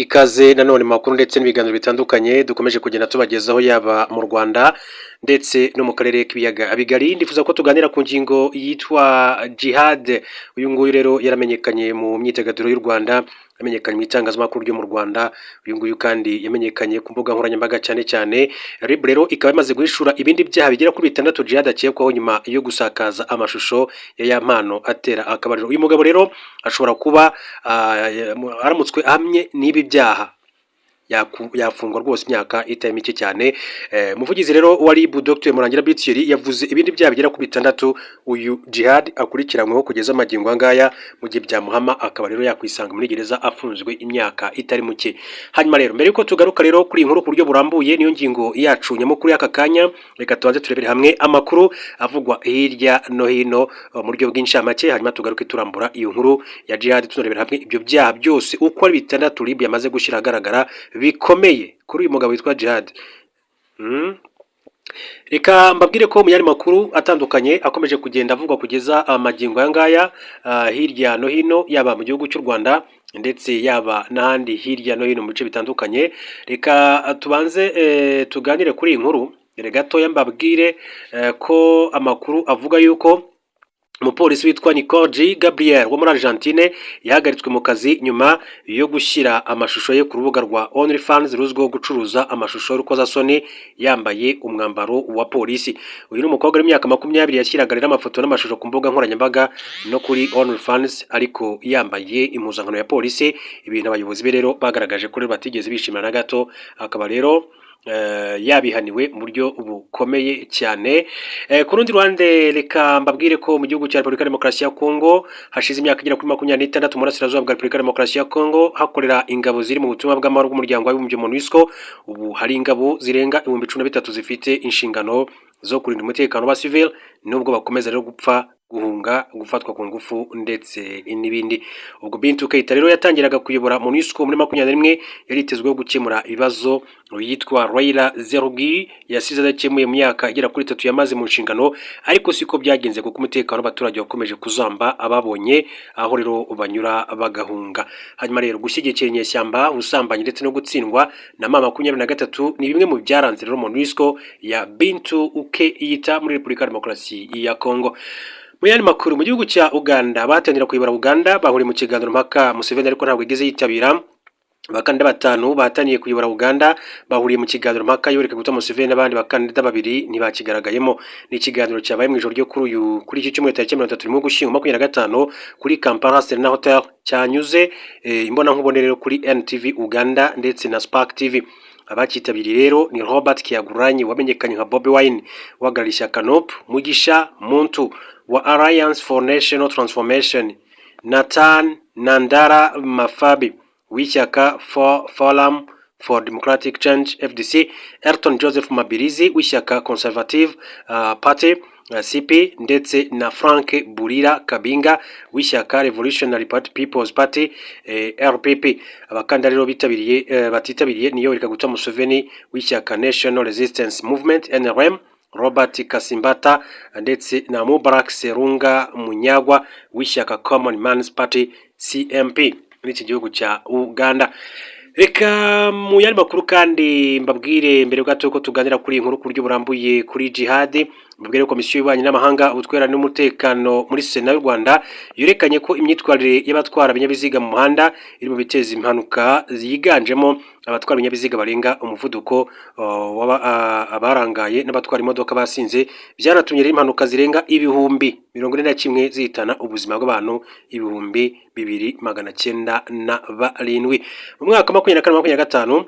Ikaze nanone mu makuru ndetse n'ibiganiro bitandukanye dukomeje kugenda tubagezaho, yaba mu Rwanda ndetse no mu karere k'ibiyaga bigari. Ndifuza ko tuganira ku ngingo yitwa Jihad. Uyu nguyu rero yaramenyekanye mu myidagaduro y'u Rwanda, yamenyekanye mu itangazamakuru ryo mu Rwanda. Uyu nguyu kandi yamenyekanye ku mbuga nkoranyambaga cyane cyane. RIB rero ikaba imaze guhishura ibindi byaha bigera kuri bitandatu Jihad akekwaho nyuma yo gusakaza amashusho ya Yampano atera akabariro. Uyu mugabo rero ashobora kuba aramutswe ahamye n'ibi byaha yafungwa rwose imyaka itari mike cyane. Umuvugizi rero wa RIB, Dr Murangira Thierry, yavuze ibindi byaha bigera kuri bitandatu uyu Jihad akurikiranyweho kugeza amagingo angaya. Mu gihe byamuhama, akaba rero yakwisanga muri gereza afunzwe imyaka itari muke. Hanyuma rero, mbere yuko tugaruka rero kuri iyi nkuru ku buryo burambuye, niyo ngingo yacu nyamukuru y'aka kanya, reka tubanze turebere hamwe amakuru avugwa hirya no hino mu buryo bw'incamake, hanyuma tugaruke turambura iyo nkuru ya Jihad, tunarebera hamwe ibyo byaha byose uko ari bitandatu RIB yamaze gushyira ahagaragara bikomeye kuri uyu mugabo witwa Jihad. Reka mbabwire ko mu yandi makuru atandukanye akomeje kugenda avugwa kugeza amagingo aya ngaya hirya no hino, yaba mu gihugu cy'u Rwanda ndetse yaba n'ahandi hirya no hino mu bice bitandukanye, reka tubanze tuganire kuri iyi nkuru. Mbere gatoya mbabwire ko amakuru avuga yuko umupolisi witwa Nicole G. Gabriel wo muri Argentine yahagaritswe mu kazi nyuma yo gushyira amashusho ye ku rubuga rwa OnlyFans ruzwiho gucuruza amashusho y'urukozasoni yambaye umwambaro wa polisi. Uyu ni umukobwa w'imyaka 20, yashyiraga rero amafoto n'amashusho ku mbuga nkoranyambaga no kuri OnlyFans ariko yambaye impuzankano ya polisi, ibintu abayobozi be rero bagaragaje ko rero batigeze bishimira na gato, akaba rero yabihaniwe mu buryo bukomeye cyane. Ku rundi ruhande, reka mbabwire ko mu gihugu cya Repubulika ya Demokarasi ya Kongo hashize imyaka igera kuri 26 mu burasirazuba bwa Repubulika ya Demokarasi ya Kongo hakorera ingabo ziri mu butumwa bw'amahoro bw'umuryango w'abibumbye MONUSCO. Ubu hari ingabo zirenga 13,000 zifite inshingano zo kurinda umutekano wa civil, nubwo bakomeza rero gupfa, guhunga, gufatwa ku ngufu ndetse n'ibindi. Ubwo Bintou Keita rero yatangiraga kuyobora MONUSCO muri 21, yari yitezweho gukemura ibibazo yitwa Leila Zerrougui yasize adakemuye mu myaka igera kuri 3 yamaze mu nshingano, ariko siko byagenze kuko umutekano w'abaturage wakomeje kuzamba, ababonye aho rero banyura bagahunga. Hanyuma rero, gushyigikira inyeshyamba, ubusambanyi ndetse no gutsindwa na M23 ni bimwe mu byaranze rero MONUSCO ya Bintou Keita muri Repubulika ya Demokarasi ya Kongo. Mu yandi makuru, mu gihugu cya Uganda, bahatanira kuyobora Uganda bahuriye mu kiganiro mpaka, Museveni ariko ntabwo yigeze yitabira. Abakandida batanu bahataniye kuyobora Uganda bahuriye mu kiganiro mpaka, Yoweri Kaguta Museveni n'abandi bakandida babiri ntibakigaragayemo. Ni ikiganiro cyabaye mu ijoro ryo kuri iki cyumweru, tariki 31 Ugushyingo 25, kuri Kampala Serena Hotel, cyanyuze imbonankubone rero kuri NTV Uganda ndetse na Spark TV. Abakitabiriye rero ni Robert Kyagulanyi wamenyekanye nka Bobi Wine uhagarariye ishyaka NUP, Mugisha Muntu wa Alliance for National Transformation, Nathan Nandala Mafabi w'ishyaka Forum for Democratic Change FDC, Elton Joseph Mabirizi w'ishyaka Conservative Party CP, ndetse na Frank Burira Kabinga w'ishyaka Revolutionary Party People's Party RPP. Abakandida rero bitabiriye batitabiriye ni Yoweri Kaguta Museveni w'ishyaka National Resistance Movement NRM, Robert Kasimbata ndetse na Mubarak Serunga Munyagwa w'ishyaka Common Man's Party CMP muri iki gihugu cya Uganda. Reka mu yandi makuru kandi mbabwire, mbere gato ko tuganira kuri iyi nkuru ku buryo burambuye kuri Jihad, mbabwire Komisiyo y'Ububanyi n'Amahanga, Ubutwererane n'Umutekano muri Sena y'u Rwanda yerekanye ko imyitwarire y'abatwara ibinyabiziga mu muhanda iri mu biteza impanuka yiganjemo abatwara ibinyabiziga barenga umuvuduko, abarangaye n'abatwara imodoka basinze. Byanatumye rero impanuka zirenga 41,000 zihitana ubuzima bw'abantu 2907 mu mwaka wa 24 25.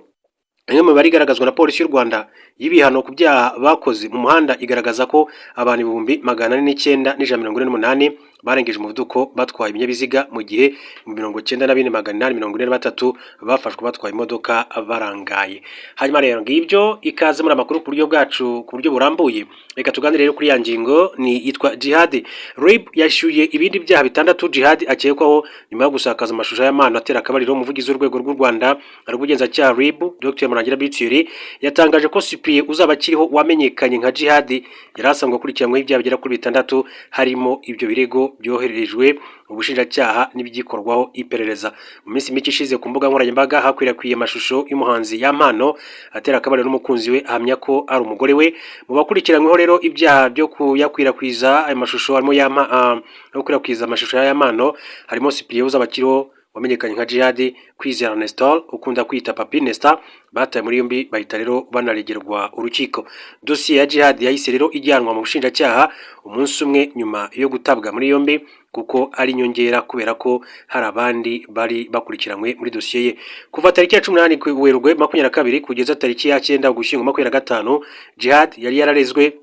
Imwe mu mibare igaragazwa na Polisi y'u Rwanda y'ibihano ku byaha bakoze mu muhanda igaragaza ko abantu 409,148 barengeje umuvuduko batwaye ibinyabiziga, mu gihe 94,843 bafashwe batwaye imodoka barangaye. Hanyuma rero ngibyo, ikaze muri amakuru ku buryo bwacu ku buryo burambuye. Reka tuganire rero kuri ya ngingo ni yitwa Jihad. RIB yashyuye ibindi byaha bitandatu Jihad akekwaho nyuma yo gusakaza amashusho y'Yampano atera akabariro. Umuvugizi w'urwego rw'u Rwanda rw'ubugenzacyaha RIB, Dr Murangira Thierry, yatangaje ko Cyprien Uzabakiriho wamenyekanye nka Jihad yari asanzwe akurikiranyweho ibyaha bigera kuri bitandatu, harimo ibyo birego. birego byoherejwe ubushinjacyaha n'ibigikorwaho iperereza. Mu minsi mike ishize, ku mbuga nkoranyambaga hakwirakwiye amashusho y'umuhanzi Yampano atera akabariro n'umukunzi we, ahamya ko ari umugore we. Mu bakurikiranyweho rero ibyaha byo kuyakwirakwiza ayo mashusho harimo Yampa no gukwirakwiza amashusho ya Yampano, harimo Cyprien Uzabakiriho wamenyekanye nka Djihad, Kwizera Nestor ukunda kwita Papi Nesta, batawe muri yombi bahita rero banaregerwa urukiko. Dosiye ya Djihad yahise rero ijyanwa mu bushinjacyaha umunsi umwe nyuma yo gutabwa muri yombi, kuko ari inyongera kubera ko hari abandi bari bakurikiranywe muri dosiye ye. Kuva tariki ya 18 Werurwe 22 kugeza tariki ya 9 Ugushyingo 25, Djihad yari yararezwe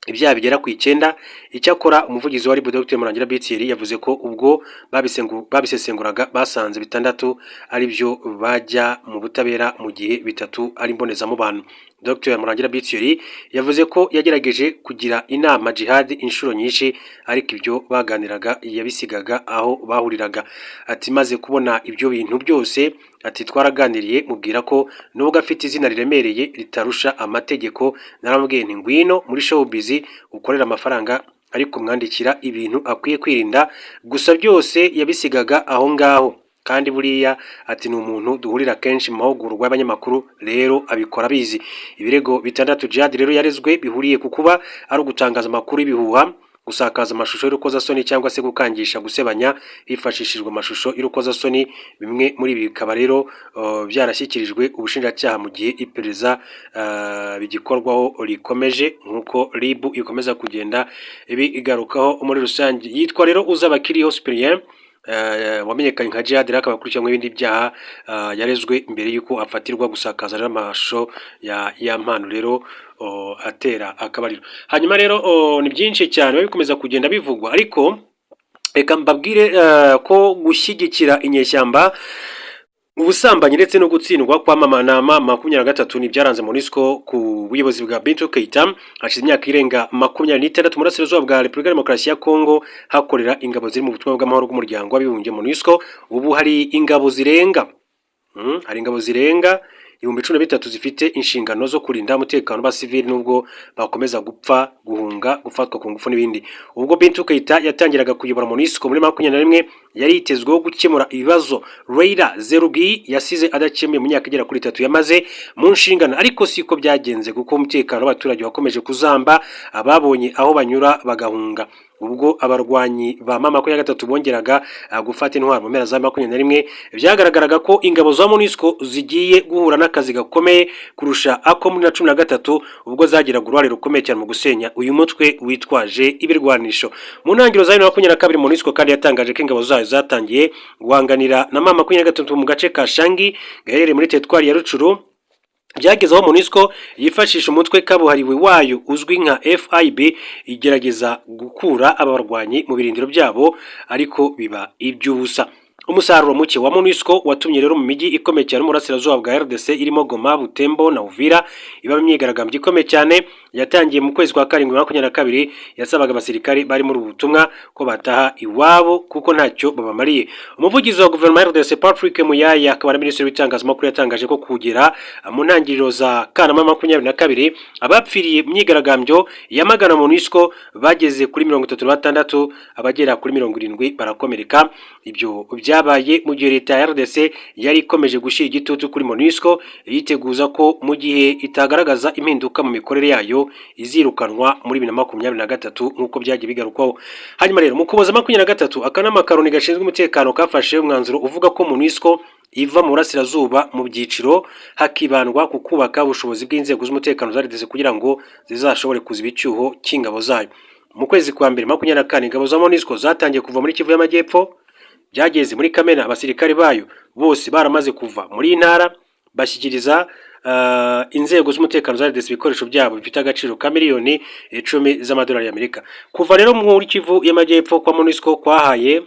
ibyaha bigera ku 9. Icyakora umuvugizi wa RIB, Dr Murangira Bitiyeri, yavuze ko ubwo babisesenguraga basanze bitandatu ari byo bajya mu butabera, mu gihe bitatu ari imbonezamubano. Dr Murangira Bitiyeri yavuze ko yagerageje kugira inama Djihad inshuro nyinshi, ariko ibyo baganiraga yabisigaga aho bahuriraga. Ati: "Maze kubona ibyo bintu byose," ati, "twaraganiriye, mubwira ko nubwo afite izina riremereye ritarusha amategeko. Naramubwiye nti ngwino muri showbiz ukorera amafaranga, ariko mwandikira ibintu akwiye kwirinda. Gusa byose yabisigaga aho ngaho. Kandi buriya," ati, "ni umuntu duhurira kenshi mu mahugurwa y'abanyamakuru, rero abikora abizi." Ibirego bitandatu Djihad rero yarezwe bihuriye ku kuba ari ugutangaza amakuru y'ibihuha, gusakaza amashusho y'urukozasoni cyangwa se gukangisha gusebanya hifashishijwe amashusho y'urukozasoni. Bimwe muri ibi bikaba rero byarashyikirijwe ubushinjacyaha mu gihe iperereza bigikorwaho rikomeje, nk'uko RIB ikomeza kugenda ibigarukaho muri rusange. Yitwa rero Uzabakiriho Cyprien wamenyekanye nka Djihad, rero akaba akurikiranyweho ibindi byaha yarezwe mbere y'uko afatirwa gusakaza rero amashusho ya Yampano rero atera akabariro. Hanyuma rero ni byinshi cyane biba bikomeza kugenda bivugwa, ariko reka mbabwire ko gushyigikira inyeshyamba, ubusambanyi ndetse no gutsindwa kwamamana M23 ni byaranze MONUSCO ku buyobozi bwa Bintou Keita. Hashize imyaka irenga 26 mu burasirazuba bwa Repubulika ya Demokarasi ya Kongo hakorera ingabo ziri mu butumwa bw'amahoro bw'umuryango w'abibumbye MONUSCO. Ubu hari ingabo zirenga 13,000 zifite inshingano zo kurinda umutekano w'abasivili, nubwo bakomeza gupfa, guhunga, gufatwa ku ngufu n'ibindi. Ubwo Bintou Keita yatangiraga kuyobora MONUSCO muri 21, yari yitezweho gukemura ibibazo Leila Zerrougui yasize adakemuye mu myaka igera kuri 3 yamaze mu nshingano, ariko siko byagenze, kuko umutekano w'abaturage wakomeje kuzamba, ababonye aho banyura bagahunga. Ubwo abarwanyi ba M23 bongeraga gufata intwaro mu mpera za 21, byagaragaraga ko ingabo za MONUSCO zigiye guhura n'akazi gakomeye kurusha ako muri na 13, ubwo zagiraga uruhare rukomeye cyane mu gusenya uyu mutwe witwaje ibirwanisho. Mu ntangiriro za 2022, MONUSCO kandi yatangaje ko ingabo zayo zatangiye guhanganira na M23 mu gace ka Shangi gaherereye muri teritwari ya Rutshuru. Byageze aho MONUSCO yifashisha umutwe kabuhariwe wayo uzwi nka FIB, igerageza gukura aba barwanyi mu birindiro byabo, ariko biba iby'ubusa. Umusaruro muke wa MONUSCO watumye rero mu mijyi ikomeye cyane mu burasirazuba bwa RDC irimo Goma, Butembo na Uvira iba imyigaragambyo ikomeye cyane yatangiye mu kwezi kwa karindwi 22, yasabaga abasirikari bari muri ubu butumwa ko bataha iwabo kuko ntacyo babamariye. Umuvugizi wa guverinoma ya RDC, Patrick Muyaya, akaba na minisitiri w'itangazamakuru, yatangaje ko kugera mu ntangiriro za Kanama 22, abapfiriye mu myigaragambyo yamagana MONUSCO bageze kuri 36, abagera kuri 70 barakomereka. Ibyo byabaye mu gihe leta ya RDC yari ikomeje gushyira igitutu kuri MONUSCO, yiteguza ko mu gihe itagaragaza impinduka mu mikorere yayo izirukanwa muri 2023, nk'uko byagiye bigarukwaho. Hanyuma rero mu Kuboza 23, akanama ka Loni gashinzwe umutekano kafashe umwanzuro uvuga ko MONUSCO iva mu burasirazuba mu byiciro, hakibandwa ku kubaka ubushobozi bw'inzego z'umutekano za RDC kugira ngo zizashobore kuziba icyuho cy'ingabo zayo. Mu kwezi kwa mbere 24, ingabo za MONUSCO zatangiye kuva muri Kivu y'Amajyepfo. Byageze muri Kamena abasirikare bayo bose baramaze kuva muri iyi ntara, bashyikiriza inzego z'umutekano za RDC ibikoresho byabo bifite agaciro ka miliyoni 10 z'amadolari y'Amerika. Kuva rero muri Kivu y'Amajyepfo kwa MONUSCO kwahaye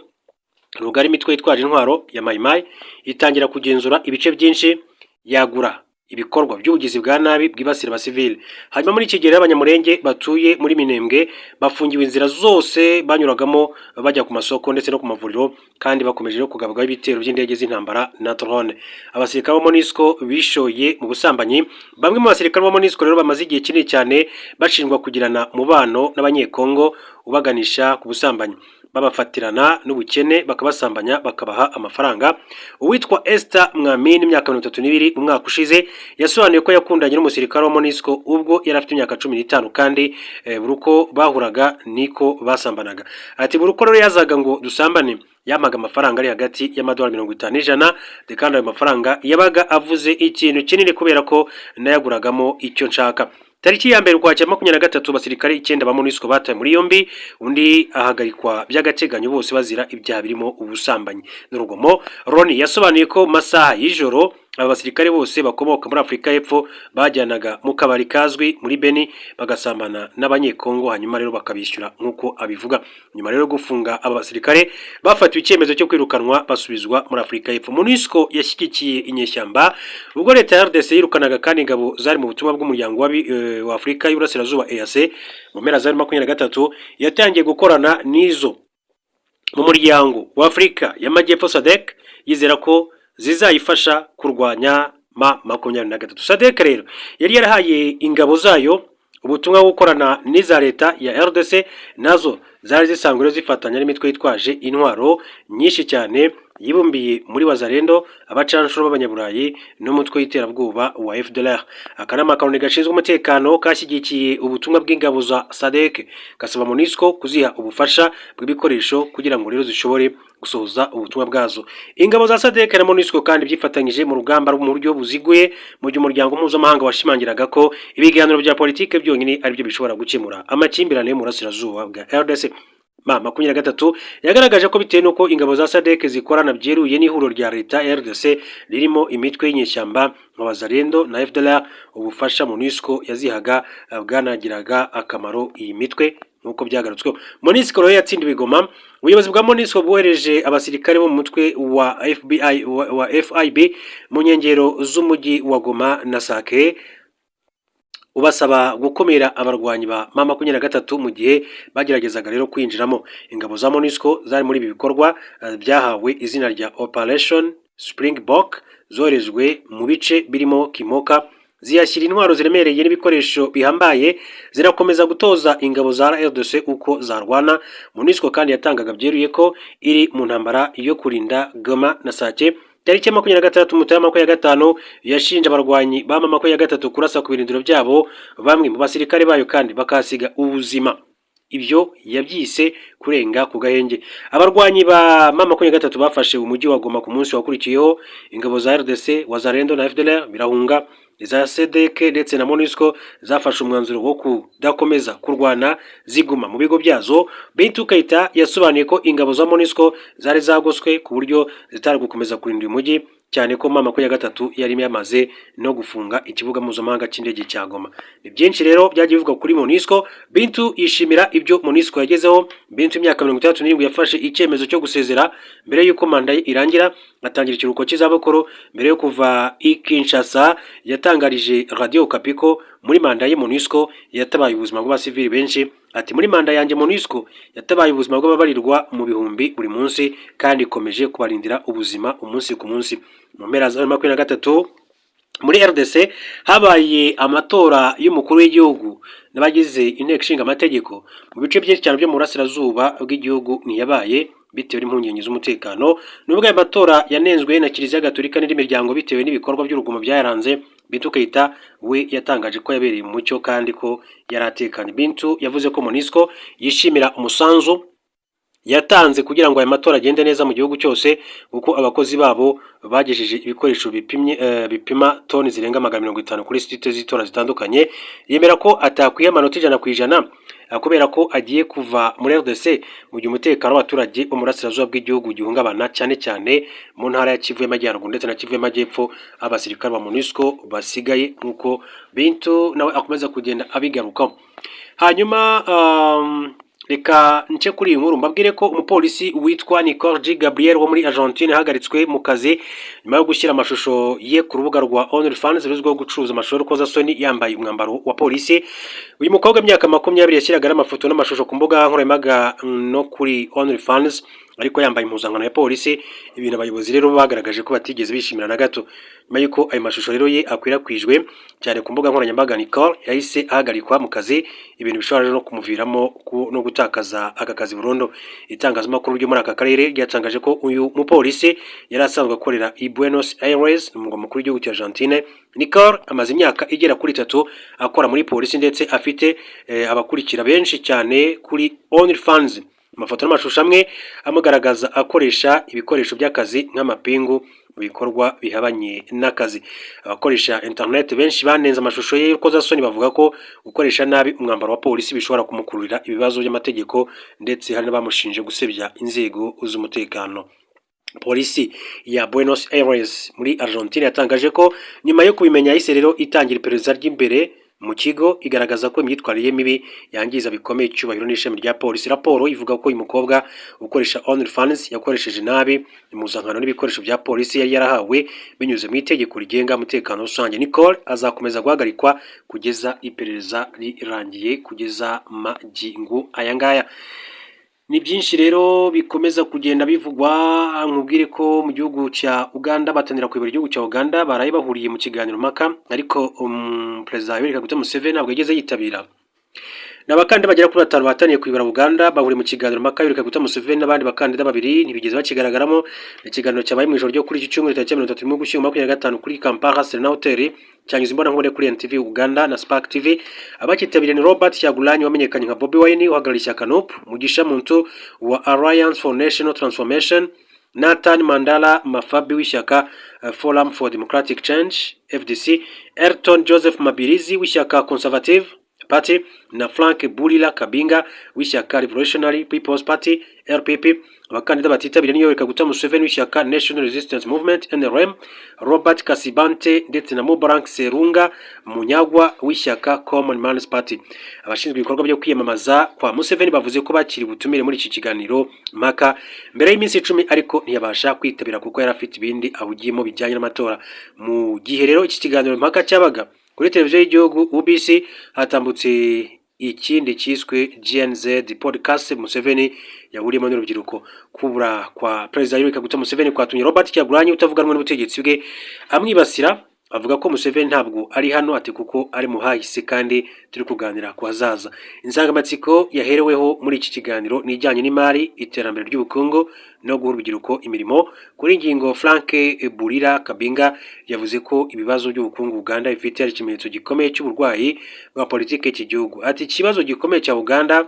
rugari imitwe yitwaje intwaro ya Maimai, itangira kugenzura ibice byinshi, yagura ibikorwa by'ubugizi bwa nabi bwibasira abasivili. Hanyuma muri iki gihe rero, Abanyamurenge batuye muri Minembwe bafungiwe inzira zose banyuragamo bajya ku masoko ndetse no ku mavuriro, kandi bakomeje no kugabwaho ibitero by'indege z'intambara na drone. Abasirikare ba MONUSCO bishoye mu busambanyi. Bamwe mu basirikare ba MONUSCO rero bamaze igihe kinini cyane bashinjwa kugirana umubano n'Abanyekongo. ubaganisha ku busambanyi, babafatirana n'ubukene, bakabasambanya, bakabaha amafaranga. Uwitwa Esther Mwamini, imyaka 32, mu mwaka ushize yasobanuye ko yakundanye n'umusirikare wa MONUSCO ubwo yari afite imyaka 15, kandi buri uko bahuraga niko basambanaga. Ati: "Buri uko rero yazaga ngo dusambane, yampaga amafaranga ari hagati y'amadolari 50 n'ijana, kandi ayo mafaranga yabaga avuze ikintu kinini kubera ko nayaguragamo icyo nshaka." Tariki ya 1 Ukwakira 23, abasirikare icyenda ba MONUSCO batawe muri yombi, undi ahagarikwa by'agateganyo, bose bazira ibyaha birimo ubusambanyi n'urugomo. Roni yasobanuye ko mu masaha y'ijoro aba basirikare bose bakomoka muri Afurika y'Epfo bajyanaga mu kabari kazwi muri Beni, bagasambana n'Abanyekongo, hanyuma rero bakabishyura nk'uko abivuga. Nyuma rero yo gufunga aba basirikare, bafatiwe icyemezo cyo kwirukanwa, basubizwa muri Afurika y'Epfo. MONUSCO yashyigikiye inyeshyamba ubwo leta ya RDC yirukanaga kandi ingabo zari mu butumwa bw'umuryango wa Afurika y'Uburasirazuba, EAC, mu mpera za 23. Yatangiye gukorana n'izo mu muryango wa Afurika y'Amajyepfo, SADC, yizera ko zizayifasha kurwanya M23. SADC rero yari yarahaye ingabo zayo ubutumwa bwo gukorana n'iza leta ya RDC, nazo zari zisanzwe rero zifatanya n'imitwe yitwaje intwaro nyinshi cyane yibumbiye muri Wazalendo, abacanshuro b'Abanyaburayi n'umutwe w'iterabwoba wa FDLR. Akanama ka Loni gashinzwe umutekano kashyigikiye ubutumwa bw'ingabo za SADC, gasaba MONUSCO kuziha ubufasha bw'ibikoresho kugira ngo rero zishobore gusohoza ubutumwa bwazo. Ingabo za SADC na MONUSCO kandi byifatanyije mu rugamba mu buryo buziguye, mu gihe umuryango mpuzamahanga washimangiraga ko ibiganiro bya politike byonyine aribyo bishobora gukemura amakimbirane yo mu burasirazuba bwa RDC. M23 yagaragaje ko bitewe n'uko ingabo za SADC zikorana byeruye n'ihuriro rya leta RDC ririmo imitwe y'inyeshyamba nka Wazalendo na FDLR, ubufasha MONUSCO yazihaga bwanagiraga akamaro iyi mitwe nk'uko byagarutsweho. MONUSCO rero yatsindiwe Goma. Ubuyobozi bwa MONUSCO bwohereje abasirikare bo mu mutwe wa FBI wa FIB mu nkengero z'umujyi wa Goma na Sake, ubasaba gukumira abarwanyi ba M23 mu gihe bageragezaga rero kwinjiramo. Ingabo za MONUSCO zari muri ibi bikorwa byahawe izina rya Operation Springbok zoherejwe mu bice birimo Kimoka, ziyashyira intwaro ziremereye n'ibikoresho bihambaye, zirakomeza gutoza ingabo za RDC uko zarwana. MONUSCO kandi yatangaga byeruye ko iri mu ntambara yo kurinda Goma na Sake. Tariki ya 26 Mutarama 25, yashinje abarwanyi ba M23 kurasa ku birindiro byabo, bamwe mu basirikare bayo kandi bakahasiga ubuzima. Ibyo yabyise kurenga ku gahenge. Abarwanyi ba M23 bafashe umujyi wa Goma ku munsi wakurikiyeho. Ingabo za RDC, Wazalendo na FDLR birahunga. Iza SADC ndetse na MONUSCO zafashe umwanzuro wo kudakomeza kurwana, ziguma mu bigo byazo. Bintou Keita yasobanuye ko ingabo za MONUSCO zari zagoswe ku buryo zitari gukomeza kurinda uyu mujyi, cyane ko M23 yari yamaze no gufunga ikibuga mpuzamahanga cy'indege cya Goma. Ni byinshi rero byagiye bivugwa kuri MONUSCO. Bintou yishimira ibyo MONUSCO yagezeho. Bintou, imyaka 67, yafashe icyemezo cyo gusezera mbere y'uko manda ye irangira, atangira ikiruhuko cy'izabukuru. Mbere yo kuva i Kinshasa, yatangarije Radio Okapi ko muri manda ye MONUSCO yatabaye ubuzima bw'abasivili benshi. Ati: "Muri manda yanjye MONUSCO yatabaye ubuzima bw'ababarirwa mu bihumbi buri munsi, kandi ikomeje kubarindira ubuzima umunsi ku munsi." Mu mpera za 23, muri RDC habaye amatora y'umukuru w'igihugu n'abagize inteko ishinga amategeko. Mu bice byinshi cyane byo mu burasirazuba bw'igihugu ntiyabaye bitewe n'impungenge z'umutekano. Nubwo aya matora yanenzwe na Kiliziya Gatolika n'indi miryango bitewe n'ibikorwa by'urugomo byayaranze, Bintou Keita we yatangaje ko yabereye mu mucyo kandi ko yari atekanye. Bintou yavuze ko MONUSCO yishimira umusanzu yatanze kugira ngo aya matora agende neza mu gihugu cyose, kuko abakozi babo bagejeje ibikoresho bipimye bipima toni zirenga 500 kuri site z'itora zitandukanye. Yemera ko atakwiye amanota 100% kubera ko agiye kuva muri RDC mu gihe umutekano w'abaturage bo mu burasirazuba bw'igihugu gihungabana, cyane cyane mu ntara ya Kivu y'Amajyaruguru ndetse na Kivu y'Amajyepfo, abasirikare ba MONUSCO basigaye, nk'uko Bintou nawe akomeza kugenda abigarukaho. Hanyuma reka nce kuri iyi nkuru mbabwire ko umupolisi witwa Nicole G Gabriel wo muri Argentine yahagaritswe mu kazi nyuma yo gushyira amashusho ye ku rubuga rwa OnlyFans ruzwiho gucuruza amashusho y'urukozasoni yambaye umwambaro wa polisi. Uyu mukobwa w'imyaka 20 yashyiraga amafoto n'amashusho ku mbuga nkoranyambaga no kuri OnlyFans. ariko yambaye impuzankano ya polisi, ibintu abayobozi rero bagaragaje ko batigeze bishimira na gato. Nyuma y'uko ayo mashusho rero ye akwirakwijwe cyane ku mbuga nkoranyambaga, Nicole yahise ahagarikwa mu kazi, ibintu bishobora rero no kumuviramo no gutakaza aka kazi burundu. Itangazamakuru ryo muri aka karere ryatangaje ko uyu mupolisi yari asanzwe akorera i Buenos Aires, umurwa mukuru w'igihugu cya Argentine. Nicole amaze imyaka igera kuri 3 akora muri polisi, ndetse afite abakurikira benshi cyane kuri OnlyFans. Amafoto n'amashusho amwe amugaragaza akoresha ibikoresho by'akazi nk'amapingu mu bikorwa bihabanye n'akazi. Abakoresha internet benshi banenze amashusho ye y'urukozasoni, bavuga ko gukoresha nabi umwambaro wa polisi bishobora kumukururira ibibazo by'amategeko, ndetse hari n'abamushinje gusebya inzego z'umutekano. Polisi ya Buenos Aires muri Argentine yatangaje ko nyuma yo kubimenya yahise rero itangira iperereza ry'imbere mu kigo, igaragaza ko imyitwarire ye mibi yangiza bikomeye icyubahiro n'ishami rya polisi. Raporo ivuga ko uyu mukobwa ukoresha OnlyFans yakoresheje nabi impuzankano n'ibikoresho bya polisi yari yarahawe binyuze mu itegeko rigenga umutekano rusange. Nicole azakomeza guhagarikwa kugeza iperereza rirangiye. Kugeza magingo aya ngaya ni byinshi rero bikomeza kugenda bivugwa. Nkubwire ko mu gihugu cya Uganda batangira kuyobora igihugu cya Uganda baraye bahuriye mu kiganiro mpaka, ariko Perezida Yoweri Kaguta Museveni ntabwo yigeze yitabira. Ni abakandida bagera kuri batanu bahataniye kuyobora Uganda bahuriye mu kiganiro mpaka. Yoweri Kaguta Museveni n'abandi bakandida babiri ntibigeze bakigaragaramo. Ni ikiganiro cyabaye mu ijoro ryo kuri iki cyumweru, tariki 31 Ugushyingo 2025, kuri Kampala Serena Hotel, cyanyuze imbonankubone kuri NTV Uganda na Spark TV. Abakitabiriye ni Robert Kyagulanyi wamenyekanye nka Bobi Wine uhagarariye ishyaka NUP, Mugisha Muntu wa Alliance for National Transformation, Nathan Mandala Mafabi w'ishyaka Forum for Democratic Change FDC, Elton Joseph Mabirizi w'ishyaka Conservative Party na Frank Bulira Kabinga w'ishyaka Revolutionary People's Party RPP. Abakandida batitabiriye ni Yoweri Kaguta Museveni w'ishyaka National Resistance Movement NRM, Robert Kasibante ndetse na Mubarak Serunga Munyagwa w'ishyaka Common Man's Party. Abashinzwe ibikorwa byo kwiyamamaza kwa Museveni bavuze ko bakiri ubutumire muri iki kiganiro mpaka mbere y'iminsi 10, ariko ntiyabasha kwitabira kuko yari afite ibindi ahugiyemo bijyanye n'amatora. Mu gihe rero iki kiganiro mpaka cyabaga kuri televiziyo y'igihugu UBC, hatambutse ikindi cyiswe Gen Z Podcast Museveni yahuriyemo n'urubyiruko. Kubura kwa Perezida Yoweri Kaguta Museveni kwatumye Robert Kyagulanyi utavuga rumwe n'ubutegetsi bwe amwibasira, avuga ko Museveni ntabwo ari hano, ati kuko ari mu hahise kandi turi kuganira ku hazaza. Insanganyamatsiko yahereweho muri iki kiganiro ni ijyanye n'imari, iterambere ry'ubukungu no guha urubyiruko imirimo. Kuri ingingo, Frank Burira Kabinga yavuze ko ibibazo by'ubukungu Uganda bifite ari ikimenyetso gikomeye cy'uburwayi bwa politiki y'iki gihugu. Ati ikibazo gikomeye cya Uganda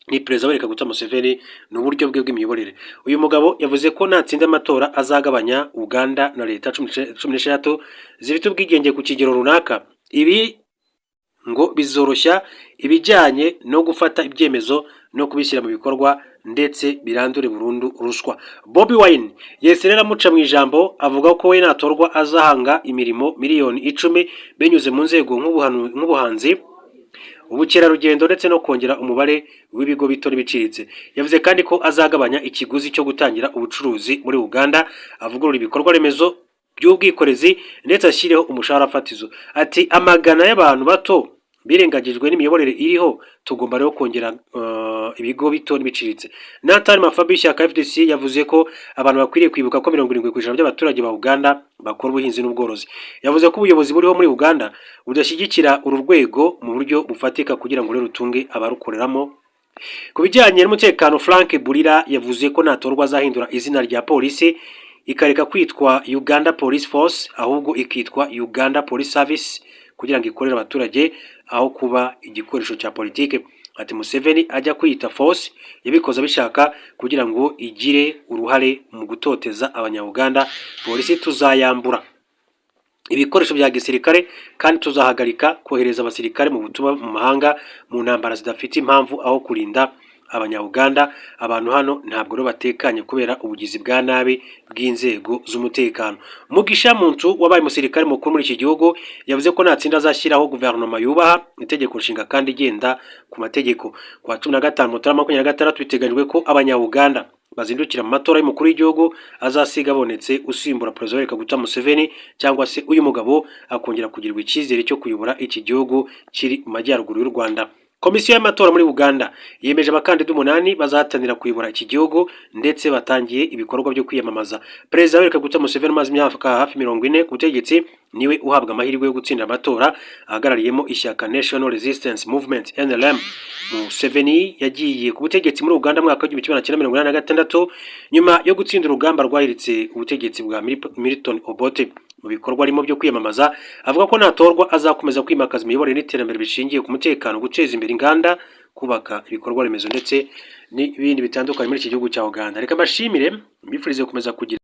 ni Perezida Yoweri Kaguta Museveni n'uburyo bwe bw'imiyoborere. Uyu mugabo yavuze ko natsinda amatora azagabanya Uganda na leta 16 zifite ubwigenge ku kigero runaka. Ibi ngo bizoroshya ibijyanye no gufata ibyemezo no kubishyira mu bikorwa, ndetse birandure burundu ruswa. Bobi Wine yese rero amuca mu ijambo, avuga ko we natorwa azahanga imirimo miliyoni 10 binyuze mu nzego nk'ubuhanzi, ubukerarugendo ndetse no kongera umubare w'ibigo bito n'ibiciriritse. Yavuze kandi ko azagabanya ikiguzi cyo gutangira ubucuruzi muri Uganda, avugurura ibikorwa remezo by'ubwikorezi ndetse ashyireho umushahara fatizo. Ati amagana y'abantu bato birengagijwe n'imiyoborere iriho, tugomba rero kongera ibigo bito n'ibiciriritse. Nathan Mafabi w'ishyaka FDC yavuze ko abantu bakwiriye kwibuka ko 70% by'abaturage ba Uganda bakora ubuhinzi n'ubworozi. Yavuze ko ubuyobozi buriho muri Uganda budashyigikira uru rwego mu buryo bufatika kugira ngo rero rutunge abarukoreramo. Ku bijyanye n'umutekano, Frank Burira yavuze ko natorwa azahindura izina rya polisi, ikareka kwitwa Uganda Police Force ahubwo ikitwa Uganda Police Service, kugira ngo ikorere abaturage aho kuba igikoresho cya politike. Ati Museveni ajya kwiyita force yabikoze abishaka kugira ngo igire uruhare mu gutoteza Abanya-Uganda. Polisi tuzayambura ibikoresho bya gisirikare kandi tuzahagarika kohereza abasirikare mu butumwa mu mahanga mu ntambara zidafite impamvu aho kurinda Abanya-Uganda. Abantu hano ntabwo rero batekanye kubera ubugizi bwa nabi bw'inzego z'umutekano. Mugisha Muntu wabaye umusirikare mukuru muri iki gihugu yavuze ko natsinda azashyiraho guverinoma yubaha itegeko nshinga kandi igenda ku mategeko. Ku wa 15 Mutarama 2026 biteganyijwe ko Abanya-Uganda bazindukira mu matora y'umukuru w'igihugu azasiga abonetse usimbura Perezida Yoweri Kaguta Museveni, cyangwa se uyu mugabo akongera kugirirwa icyizere cyo kuyobora iki gihugu kiri mu majyaruguru y'u Rwanda. Komisiyo y'amatora muri Uganda yemeje abakandida 8 bazahatanira kuyobora iki gihugu, ndetse batangiye ibikorwa byo kwiyamamaza. Perezida Yoweri Kaguta Museveni, umaze imyaka hafi 40 ku butegetsi, niwe uhabwa amahirwe yo gutsinda amatora, ahagarariyemo ishyaka National Resistance Movement, NRM. Museveni yagiye ku butegetsi muri Uganda mu mwaka w'1986 nyuma yo gutsinda urugamba rwahiritse ubutegetsi bwa Milton Obote. Mu bikorwa arimo byo kwiyamamaza, avuga ko natorwa azakomeza kwimakaza imiyoborere n'iterambere bishingiye ku mutekano, guteza imbere inganda, kubaka ibikorwa remezo ndetse n'ibindi bitandukanye muri iki gihugu cya Uganda. Reka mbashimire, mbifurize gukomeza kugira